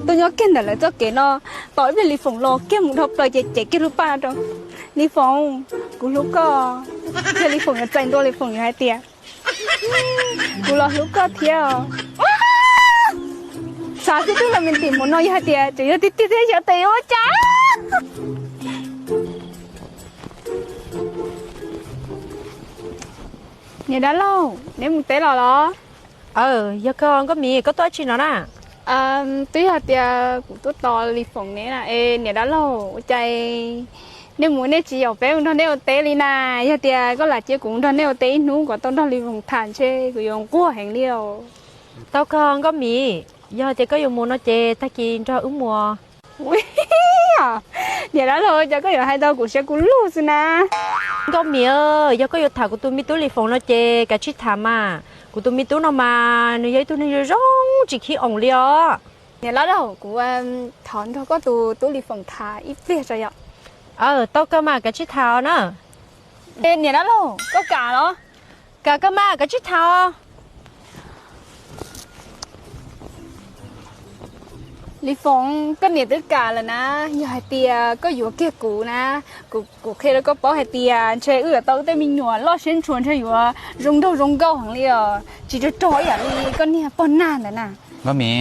Tuaj nyob kiag ntawm lawv txoj kev no, tos ib pliag Lis Foom los kiag mus dhau plaws ces cev kiag lub paj rau. Lis Foom, kuv hlub koj. Thiab Lis Foom yuav txais ntua, Lis Foom yuav hais tias, kuv los hlub koj thiab os. Xav xwb twb los me ntim mus no yog hais tias tseem yog tiag tiag thiab xyov tes yuav ua cas. Niam dab laug, neb mus teb los los? Aw, yog koj Nkauj Mim, koj tuaj dab tsi no na? Twb yog tias kuv tuaj tos Lis Foom ne na. Es niam dab laug, ua cas nej mus nej tsis yaum peb mus nrog nej ua teb li na? Yog tias koj lam cia kuv mus nrog nej ua teb ib hnub kom tau nrog Lis Foom tham ntshe kuv yuav nquag heev li os. Tau kawg Nkauj Mim, yog tias koj yuav mus no ces tag kis nrog wb mus. Niam dab laug, cas koj yuav hais tau kuv siab kuv lug xwb na. Nkauj Mim, yog koj yuav tham kuv tus me tub Lis Foom no ces kav tsij tham mas. Kuv tus me tub no mas nws yog ib tug neeg zoo zoo tsis khib oos li os. Niam dab laug, kuv thov nrog koj tus tub Lis Foom tham ib pliag tso yom. Aw, tau kawg mas, kav tsij tham os na. Niam dab laug, koj kam los? Kam kawg mas, kav tsij tham os. Lis Foom, koj niam twb kam lawm na. Yog hais tias koj yuav kiag kuv na, kuv qhia rau koj paub hais tias ntshe wb yuav tau wb tej me nyuam loj siab ntshua, ntshe yuav zoo nraug zoo nkauj heev li os, tsis rog rog ib yam li koj niag pog nag ntawd na. Nkauj Mim,